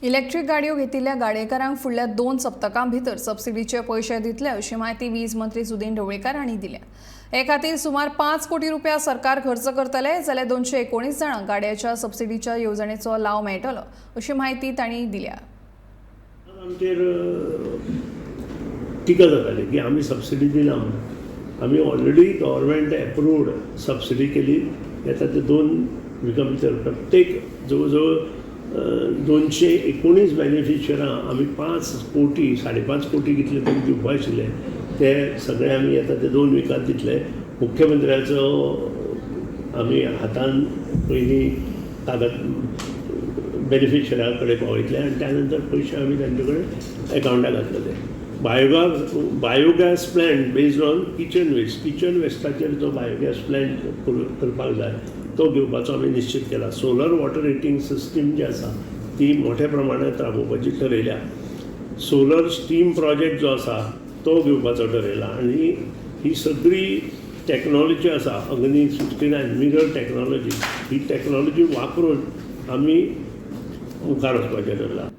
Electric गाडयो घेतिल्ल्या गाडयेकारांक फुडल्या 2 सप्तकां भितर सबसिडीचे पयशे दितले अशी म्हायती वीज मंत्री सुदिन ढवळीकार हांणी दिल्या. हे खातीर सुमार 5 कोटी रुपया सरकार खर्च करतले, जाल्यार 219 जाणांक गाडयाच्या सबसिडीच्या येवजणेचो लाव मेळटलो अशी म्हायती तांणी दिल्या. आमचेर टिका जाताली की आमी सबसिडी दिना म्हणून. आमी ऑलरेडी गव्हर्मेंट एप्रुव्ड सबसिडी केली. येता ते 2 विका भितर प्रत्येक जवळ जवळ 219 बेनिफिशरां आमी 5 कोटी 5.5 कोटी कितले तरी दिवपा आशिल्ले, ते सगळे आमी येता ते 2 विकात दितले. मुख्यमंत्र्याचो आमी हातान पयलीं कागद बेनिफिशरा कडेन पावयतले आनी त्या नंतर पयशे आमी तांचे कडेन एकावंटाक घातले. Biogas plant based on kitchen waste, kitchen वेस्टाचेर जो बायोगॅस प्लॅन्ट करपाक जाय तो घेवपाचो आमी निश्चित केला. सोलर वॉटर हिटींग सिस्टीम जी आसा ती मोठ्या प्रमाणात राबोवपाची ठरयल्या. सोलर स्टीम प्रोजेक्ट जो आसा तो घेवपाचो ठरयला आनी ही सगळी टॅक्नॉलॉजी आसा, अग्नी 69 मिरर टॅक्नॉलॉजी, ही टॅक्नॉलॉजी वापरून आमी मुखार वचपाचें ठरलां.